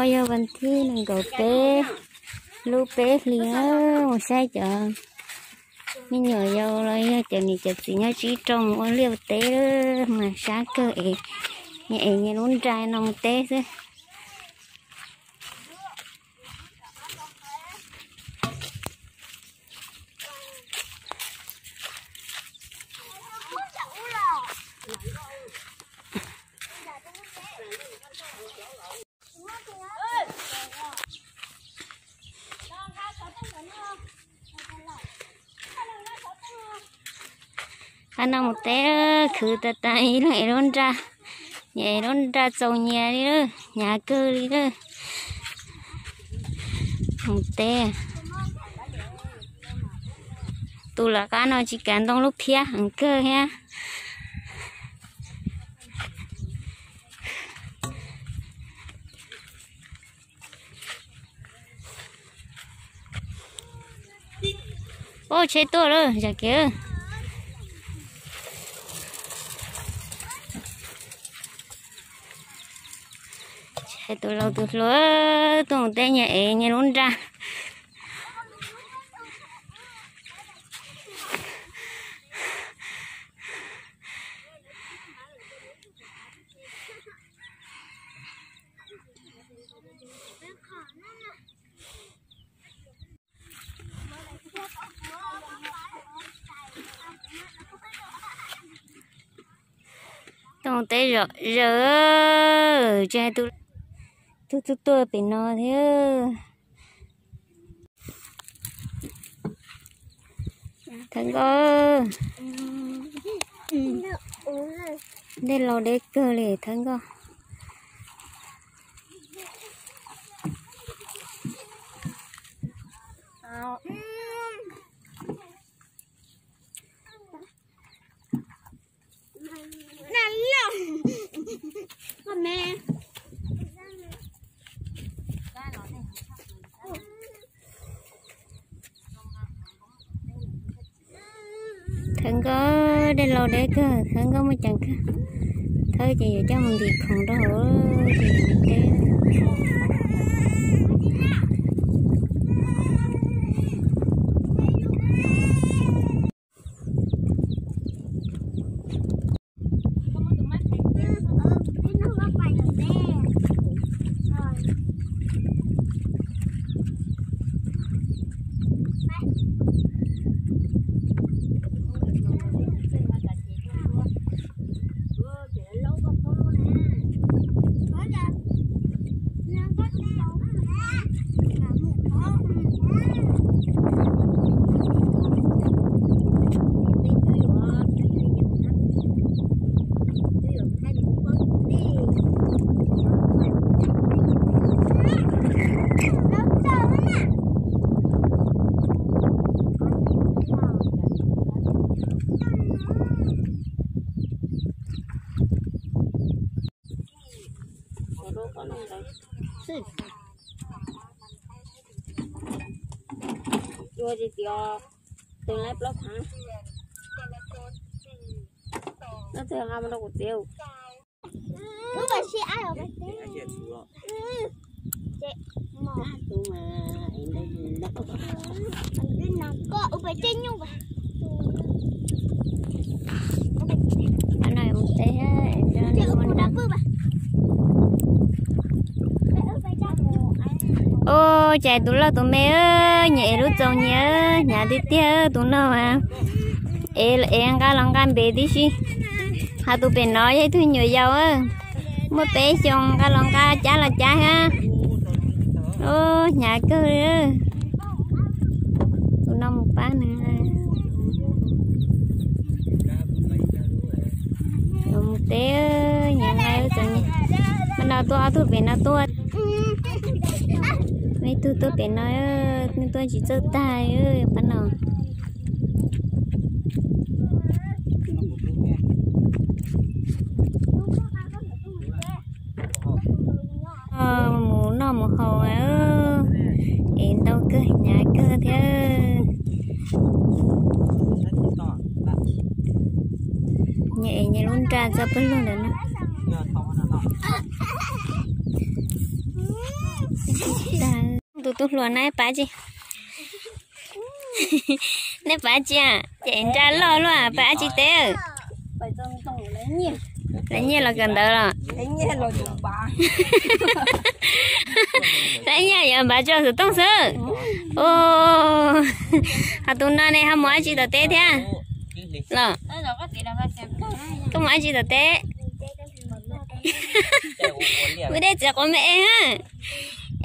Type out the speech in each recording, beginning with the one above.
Yog vas thib nees nkaum peb lub peb hlis, mus saib cov me nyuam yaus los yog cov niam cov txiv nyob tsib rau mus ua liaj ua teb, mas sab kawg es, es nyias lub nra no mus teb xwb. Qab no mus teb khwv tas tas, ib leeg es lub nra, nyias es lub nra txaus nyias li lawm, hnyav kawg li lawm. Mus teb, tus lawv qab no tsis kav ntoo lub phiab heev kawg thiab. Ub, tsheb tuaj lawm, zam kev. Tus laus tus hluas tuaj mus teb nyias ev nyias lub nra. Tuaj teb zom zaws, tsis hais tus, tus tuaj pem no thiab. Thawj nkauj, dej laus deb kawg li thawj nkauj. Thawj nkauj, dej laus deb kawg, thawj nkauj muaj ceem kawg. Thawj ces yuav coj mus ntim khoom rau hauv ces teb. Ua tias tus laib plaub tháng, no twb nqa mus rau kuv txiv. Ua cas tus loj tus me, nyias ev lub txaus nyias, hnyav tiag tiag tus no mas. Ev, ev nqa los nqa npe tib si. Hos tus pem no yog ib tug nyuam yaus, muaj peb xyoos, nqa los nqa cab los cab thiab. Ub, hnyav kawg li. Tus no mus pab nws. Mus teb, nyias nqa lub txaus nyias. Pab no tuaj, ob tug pem no tuaj. Muaj ib tug tuaj pem no, tuaj tsis txawj tag pab no. Mus noj mus haus, es ntau kawg hnyav kawg thiab. Nyias es nyias lub nra txog pawg lug ntawm no. Tub hluas na pab tsi? Nej pab tsi a? Ces nra loj luaj pab tsi teb? Lawv nyiaj los kawm ntawv los? Lawv nyiaj yuav npav tso xov tooj xwb. Ho tus no ne ho mus dab tsi tom teb thiab los? Koj mus dab tsi tom teb? Ua dej txiv quav me es.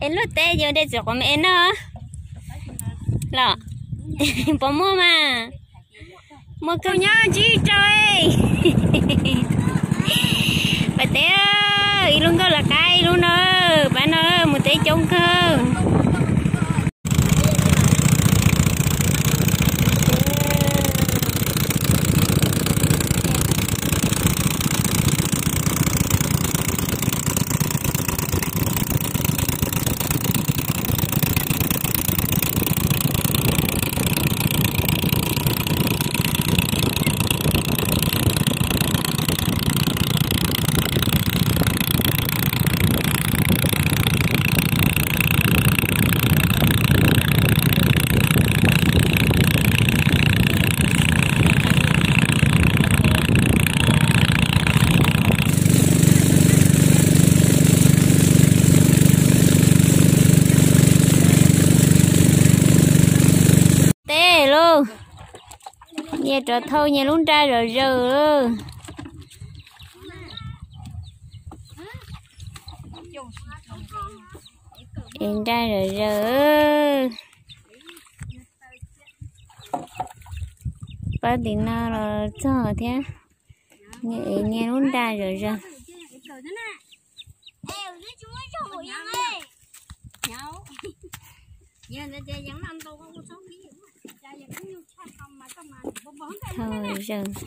Es luag teb ces ua dej txiv quav me es noj los? Puas muaj mas? Muaj kawg nyob ntsib rau. Pab teb, ib lub nkauj lawv qab ib lub no, pab no mus teb coob kawg. Teb lauj, nyias rov thau nyias lub nra zom zaws. Es nra zom zaws. Pab tim no los txog thiab. Nyias es nyias lub nra zom zaws. Thau zaws.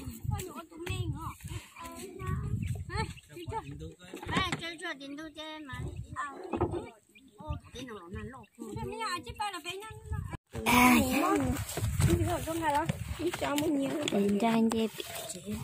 Nra nce pem tsev.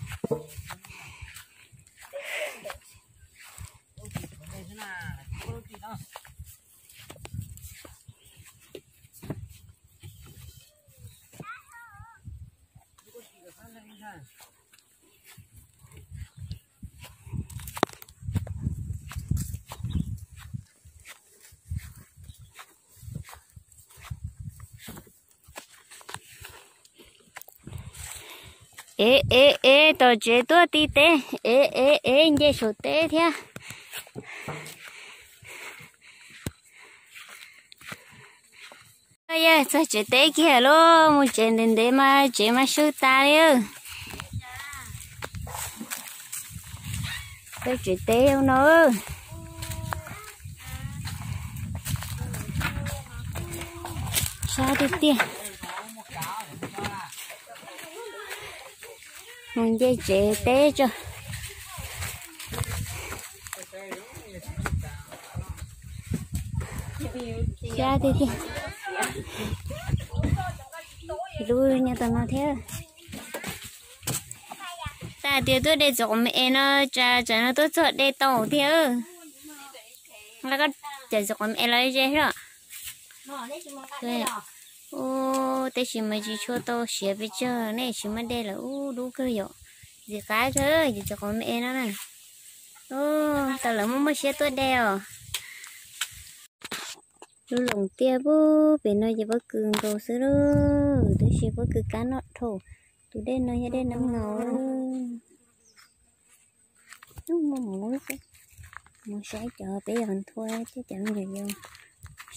Ev ev ev, tom tsev tuaj ti teb, ev ev ev, nce saum teb thiab. Yog txog tsev teb kiag lauj, mus tsev ntev ntev mas tsev mas swb tas li. Peb tsev teb no sab tiag tiag. Mus nce tsev teb tso. Sab tiag tiag. Lub nyob tom no thiab. Tag tias tuaj de txiv quav me es no, tsam tsam no tuaj txog de tau thiab. Lawv koj cov txiv quav me es los ze os. Ub, tab sis mas tsis tshua tau siav pes tsawg, nej tsis muaj dej lawm ub dub kawg yom. Ntxim qab kawg ces txiv quav me es no na. Ub, tau lawv muaj muaj siab tuaj de os. Lub loos tiaj pub pem no ces pob kws nkaus xwb lauj, tab sis pob kws kab noj dhau. Tus dej no yog dej noob no. Muaj mus, mus saib cov peb yog nthua, saib cov nyuam yaus,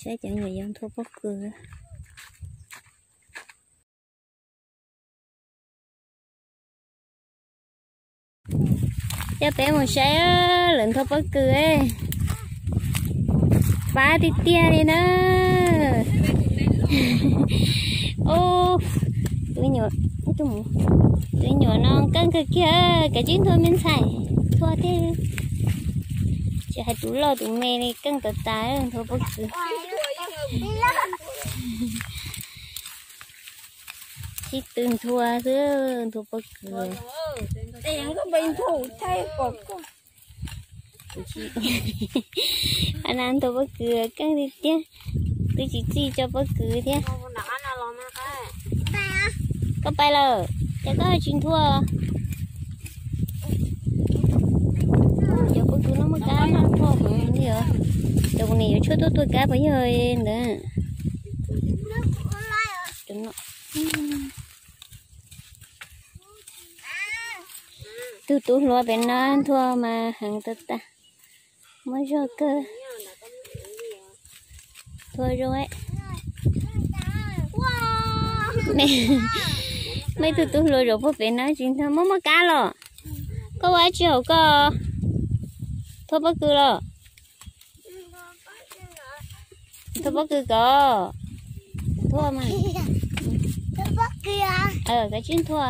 saib cov nyuam yaus nthua pob kws. Coj peb mus saib lawv nthua pob kws. Fab tiag tiag li na. Ub, tus me nyuam no keej kawg kiag, kav tsij nthua me ntxhais, nthua thiab. Tsis hais tus loj tus me li keej tas tas nthua pob kws. Sib tw nthua xwb, nthua pob kws. Qhov no nthua pob kws keej tiag tiag. Twb tsis txij tso pob kws thiab. Koj pais lawm, ces koj tsis nthua. Cov pob kws no muaj kab noj nthua heev li os. Cov kuv niam yuav tshuaj tuaj tua kab puas yog ntawd. Tus tub hluas pem no nthua mas heev tag tag. Muaj zog kawg. Nthua zoo. Muaj ib tug tub hluas zaum puag pem no tsis nthua. Muaj muaj kab los? Koj ua dab tsi hauv koj? Nthua pob kws los? Nthua pob kws kom. Nthua mas. Kav tsij nthua.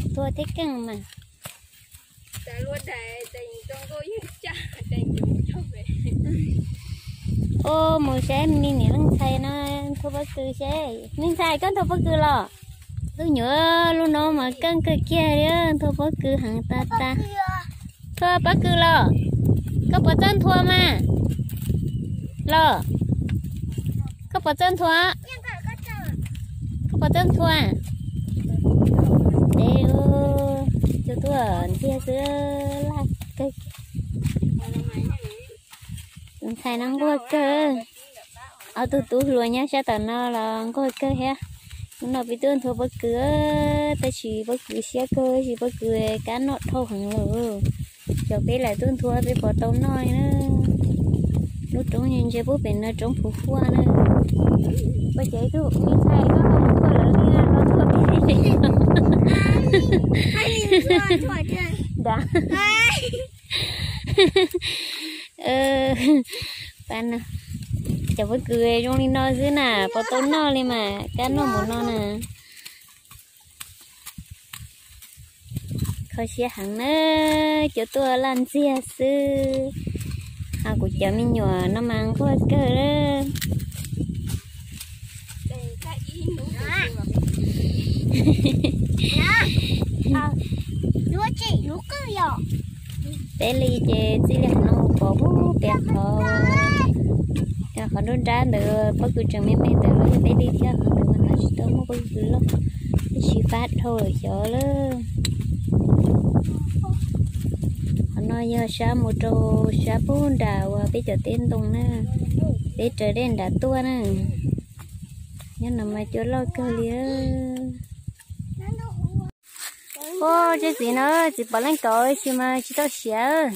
Nthua thiab keej mas. Ua mus saib me niam leej ntxhais no nthua pob kws seb. Me ntxhais, koj nthua pob kws los? Tus nyuam lub no mas keej kawg kiag li, nthua pob kws heev tas tas. Nthua pob kws los? Koj puas txawj nthua mas? Los? Koj puas txawj nthua? Koj puas txawj nthua? Deb, cua tuaj ntxiag xwb, laj kawg. Tus ntxhais no nquag kawg. Ob tug tub hluas nyob sab tom no los nquag kawg thiab. Hnub no peb tuaj nthua pob kws, tab sis pob kws siab kawg, tab sis pob kws kab noj dhau heev lawm. Cov peb lam tuaj nthua peb puas tau noj li na. Lub roob ntse ntse puag pem no roob Phuv Huaj na. Ua cas ib tug me ntxhais koj ho mus nthua lawv li na, los nthua peb li. Nrad. Pas no, cov pob kws zoo li no xwb na, puas tau noj li mas kab noj mus no na. Kho siab heev na, cua tuaj laj ntxiag xwb. Ho kuv cov me nyuam no mas nquag kawg lawm. Peb li ces txij li hauv no pov pem qhov, qhov nruab nrab ntawd pob kws tseem me me ntawd los yog peb li thiab, qhov ntawd mas tsis tau muaj pob kws loj, twb tsis fab dhau lawm xyov lawm. Qhov no yog sab mus rau sab pub nram uas peb cov teb ntoo na, peb raws dej nrad tuaj na. Nyob no mas cua loj kawg li. Ua, tsob txiv no txiv pom leej kaum tab sis mas tsis tau siav,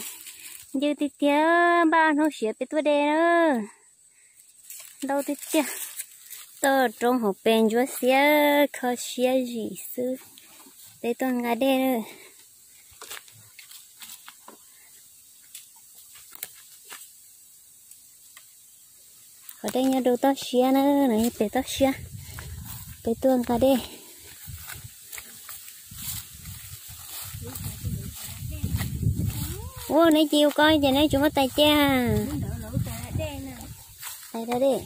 ncw tiag tiag, npaj hnub siav peb tuaj de na. Ntau tiag tiag, toj roob hauv pes ntsuab xiab kho siab zim xwb. Peb tuaj nqa dej na. Qhov dej nyob rau toj siab na, no yog pem toj siab, peb tuaj nqa dej. Ua, neb cia ua koj ces neb tsis muab tais cia. Tais da dej.